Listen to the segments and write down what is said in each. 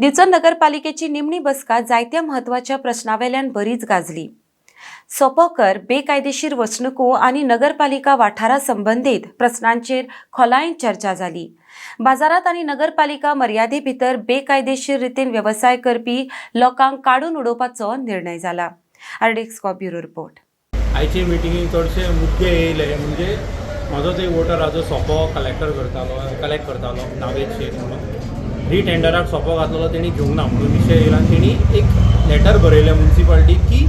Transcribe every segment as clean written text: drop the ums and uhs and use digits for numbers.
दिवचल नगरपालिकेची निमणी बसका जायत्या म्हत्वाच्या प्रश्नावेल्यान बरीच गाजली. सोपो कर, बेकायदेशीर वसणुको आनी नगरपालिका वाठारा संबंदीत प्रस्नांचेर खोलायेन चर्चा जाली. बाजारात आनी नगरपालिका मर्यादे भितर बेकायदेशीर रितीन वेवसाय करपी लोकांक काडून उडोवपाचो निर्णय जाला. RDX bureau report. आयचे मिटिंगेक चडशे मुद्दे येयले म्हणजे म्हजोच एक वोटर आहा, जो सोपो कलेक्टर करतालो, कलेक्ट करतालो, नावेद शेख म्हणून. रिटेंडराक सोपो घातलेलो, तेणी घेवंक ना म्हणून विशय येयला आनी तेणी एक लेटर बरयलें मुन्सिपाल्टीक की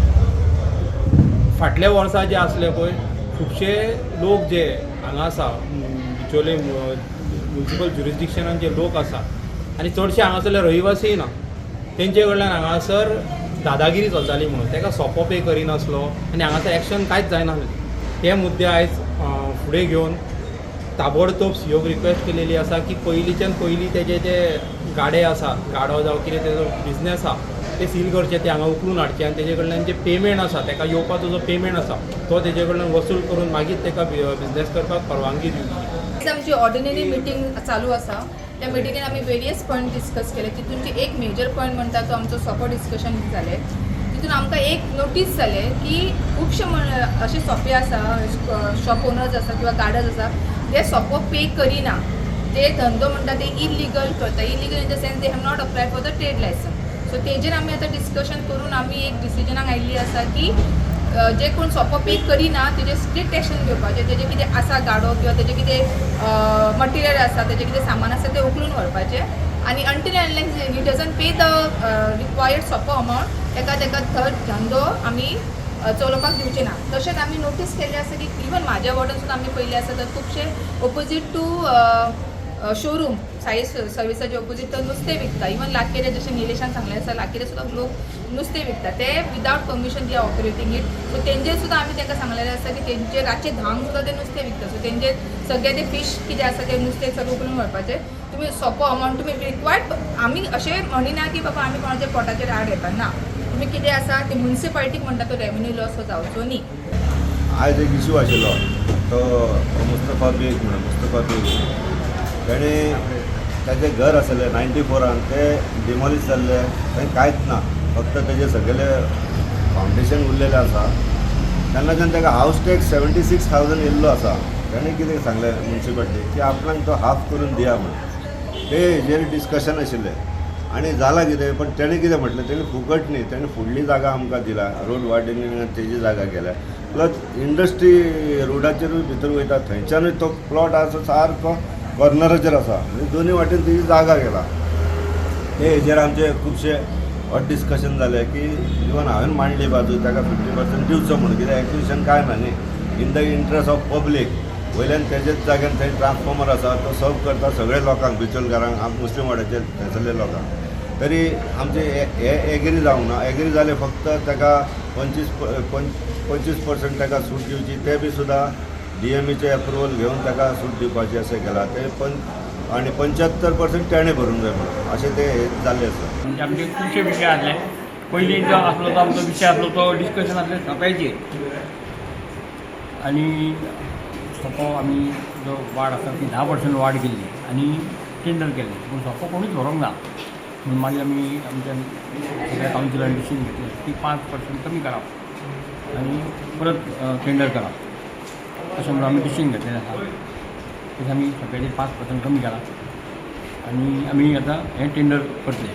फाटल्या वर्सा जे आसले पळय, खुबशे लोक जे हांगा आसा, बिचोले मुन्सिपल ज्युरिस्डिक्शनान जे लोक आसा आनी चडशे हांगासरले रहिवासी ना, तेंचे कडल्यान हांगासर दादागिरी चलताली म्हणून ताका सोपो पे करिनासलो आनी हांगासर एक्शन कांयच जायनासलें. हे मुद्दे आयज फुडें घेवन ताबडतोब सीओक रिक्वेस्ट केलेली आसा की पयलींच्यान पयलीं तेजे जे गाडे आसा, गाडो जावं कितें तेजो बिजनेस आसा, ते सील करचे, ते हांगा उखलून हाडचे आनी तेजे कडल्यान जे पेमेंट आसा, ताका येवपाचो जो पेमेंट आसा तो तेजे कडल्यान वसूल करून मागीर ताका बिजनेस करपाक परवानगी दिवची. आयज आमची ऑर्डिनरी मिटींग चालू आसा. त्या मिटिंगेन आमी वेरियस पॉयंट डिस्कस केले. तितून एक मेजर पॉयंट म्हणटा तो आमचो सोपो डिस्कशन जालें. तितून आमकां एक नोटीस जालें की खुबशे अशे सोपे आसा, शॉप ओनर्स आसा किंवा गार्डर्स आसा, ते सोपो पे करिना, ते धंदो म्हणटा ते इलिगल करता. Illegal in the sense they have not apply for the trade licence. So तेजेर आमी आतां डिस्कशन करून आमी एक डिसिजनाक आयिल्ली आसा की जे कोण सोपो पे करिना तेजेर स्ट्रिक्ट एक्शन घेवपाचें. तेजें कितें आसा गाडो किंवा तेजें कितें मटेरियल आसा, तेजें कितें सामान आसा, तें उखलून व्हरपाचें आनी until unless he doesn't pay the required सोपो अमावंट, तेका थंय धंदो आमी चलोवपाक दिवचे ना. तशेंच आमी नोटीस केल्लें आसा की इवन म्हाज्या वॉर्डान सुद्दां आमी पयलीं आसा तर खुबशे ओपोजीट टू शोरूम, साई सर्विसाचे ओपोजीट तर नुस्तें विकता. इवन लाखेरे, जशें निलेशान सांगलें आसा, लाखेरे सुद्दां लोक नुस्तें विकता ते without permission they are operating it. So तेंचेर सुद्दां आमी तांकां सांगलेलें आसा की तेंचे रातचे 10क सुद्दां ते नुस्तें विकता. सो तेंचे सगळे ते फीश कितें आसा ते नुस्तें सगळें उखलून व्हरपाचें. तुमी सोपो अमावंट तुमी रिक्वायर्ड, आमी अशें म्हणिना की बाबा आमी कोणाच्या पोटाचेर आड येता ना. तुमी कितें आसा ते मुन्सिपालिटीक म्हणटा तो रेवेन्यू लॉस हो जावचो न्ही. आयज एक इशू आशिल्लो तो मुस्तफा बेग म्हणून. मुस्तफा बेग, तेणें ताचें घर आसलें 94न, तें डिमॉलिश जाल्लें. थंय कांयच ना, फक्त तेजें सगळें फावंडेशन उरलेलें आसा. तेन्नाच्यान ताका हावस टॅक्स 76,000 येयल्लो आसा. तेणें कितें सांगलें मुन्सिपालिटी की आपणाक तो हाफ करून दिया म्हणून. ते हेजेर डिस्कशन आशिल्लें आनी जालां कितें, पण तेणें कितें म्हटलें, तेणें फुकट न्ही, तेणें फुडली जागा आमकां दिला. रोड वायडनिंग तेजी जागा केल्या, प्लस इंडस्ट्री रोडाचेरूय भितर वयता, थंयच्यानूय तो प्लॉट आसा, सारको कॉर्नराचेर आसा, म्हणजे दोनूय वाटेन तेजी जागा गेला. ते हेजेर आमचे खुबशे हॉट डिस्कशन जालें की इवन हांवें मांडली बाजू, ताका 50% दिवचो म्हणून, कित्याक एक्विजिशन कांय ना न्ही, in the interest of public. वयल्यान तेजेच जाग्यान थंय ट्रान्सफॉर्मर आसा, तो सर्व करता सगळे लोकांक, बिचोलकारांक, मुस्लीम वाड्याचे थंयसरले लोकांक. तरी आमचे हे एग्री जावंक ना. एग्री जाले फक्त ताका 25% ताका सूट दिवची, ते बी सुद्दां डीएमईचे एप्रुवल घेवन ताका सूट दिवपाची अशें केलां ते पण आनी 75% तेणें भरूंक जाय म्हणून अशें ते हे जाल्लें आसा. म्हणजे आमचे खुबशे विशय आसले. पयलीं जो आसलो तो आमचो विशय आसलो तो डिस्कशन आसलें सोंप्याचेर आनी सोंपो आमी जो वाड आसा ती 10% वाड केल्ली आनी टेंडर केल्लें, पूण सोंपो कोणूच भरोंक ना म्हणून मागीर आमी आमच्या सगळ्या कावन्सिलान डिसिजन घेतलें की 5% कमी करप आनी परत टेंडर करप अशें म्हणून आमी डिसिजन घेतलेलें आसा. तशें आमी सोंप्याचेर 5% कमी केलां आनी आमी आतां हें टेंडर करतले.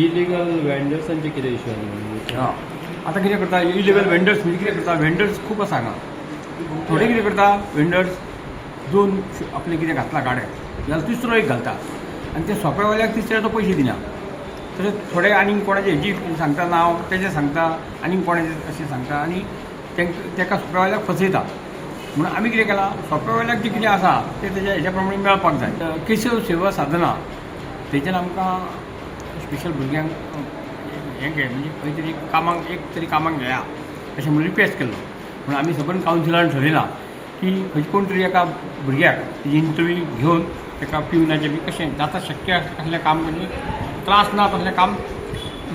इलिगल वेंडर्सांचे कितें इशू आसा? हां, आतां कितें करता, इलिगल वेंडर्स म्हणजे कितें करता, वेंडर्स खूब आसा हांगा. थोडे कितें करता, वेंडर्स दोन आपले कितें घातला गाड्याक जाल्यार तिसरो एक घालता आनी ते सोंप्यावाल्याक तिसऱ्याचो पयशे दिना. तशें थोडे आनीक कोणाचे हेजी सांगता, नांव तेजें सांगता, आनीक कोणाचें अशें सांगता आनी तेंकां तेका सोंप्यावाल्याक फसयता. म्हणून आमी कितें केलां, सोंप्यावाल्याक जें कितें आसा तें तेज्या हेज्या प्रमाणे मेळपाक जाय. केशव सेवा साधना तेच्यान आमकां स्पेशल भुरग्यांक हें घे, म्हणजे खंय तरी कामाक, एक तरी कामाक घेया अशें म्हणून रिक्वेस्ट केल्लो. म्हणून आमी सबंद कावन्सिलान ठरयलां की खंयचे कोण तरी एका भुरग्याक तेजी इंटरव्यू घेवन ताका पिवनाचें बी कशें जाता शक्य आसलें कसलें काम, म्हणजे त्रास ना तसलें काम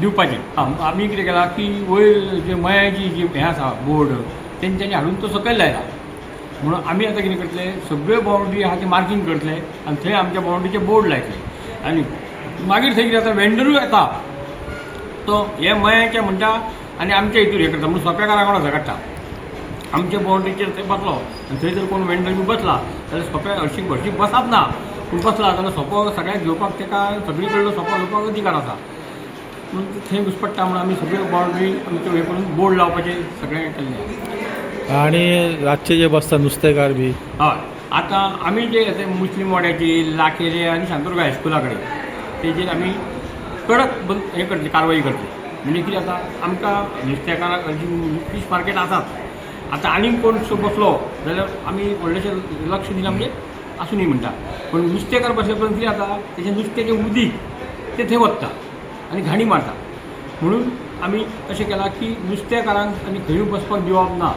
दिवपाचें. आं, आमी कितें केलां की वयर जे मयाची जी हें आसा बोर्ड, तेंच्यांनी हाडून तो सकयल लायला. म्हणून आमी आतां कितें करतले, सगळ्यो बाउंड्री आहा ती मार्कींग करतले आनी थंय आमच्या बाउंड्रीचे बोर्ड लायतले आनी मागीर थंय कितें जाता, वेंडरूय येता, तो हे मयाचे म्हणटा आनी आमच्या हितूर हें करता म्हणून सोंपेकारा वांगडा झगडटा. आमच्या बाउंड्रीचेर थंय बसलो आनी थंय जर कोण वेंडर बी बसला जाल्यार सोंपे हरशीं हरशीं बसात ना, पूण बसला जाल्यार सोंपो सगळ्याक घेवपाक ताका सगळी कडलो सोंपो घेवपाक अधिकार आसा. म्हणून ते थंय घुसपडटा. म्हणून आमी सगळ्यो बाउंड्री आमच्यो हें करून बोर्ड लावपाचें सगळें केल्लें. आणि रातचे जे बसता नुस्तेकार बी? हय, आतां आमी जे आतां मुस्लीम वाड्याची, लाखेरे आनी शांतुर्गा हायस्कुला कडेन तेजेर आमी कडक बंद हें करतले, कारवाई करतले. म्हणजे कितें जाता, आमकां नुस्तेकारांक फीश मार्केट आसात. आतां आनीक कोण सो बसलो जाल्यार आमी व्हडलेशें लक्ष दिना, म्हणजे आसूं न्ही म्हणटा. पूण नुस्तेकार बसले पर्यंत कितें जाता, तेजें नुस्त्याचें उदीक तें थंय वता आनी घाणी मारता. म्हणून आमी अशें केलां की नुस्तेकारांक आनी खंयूय बसपाक दिवप ना.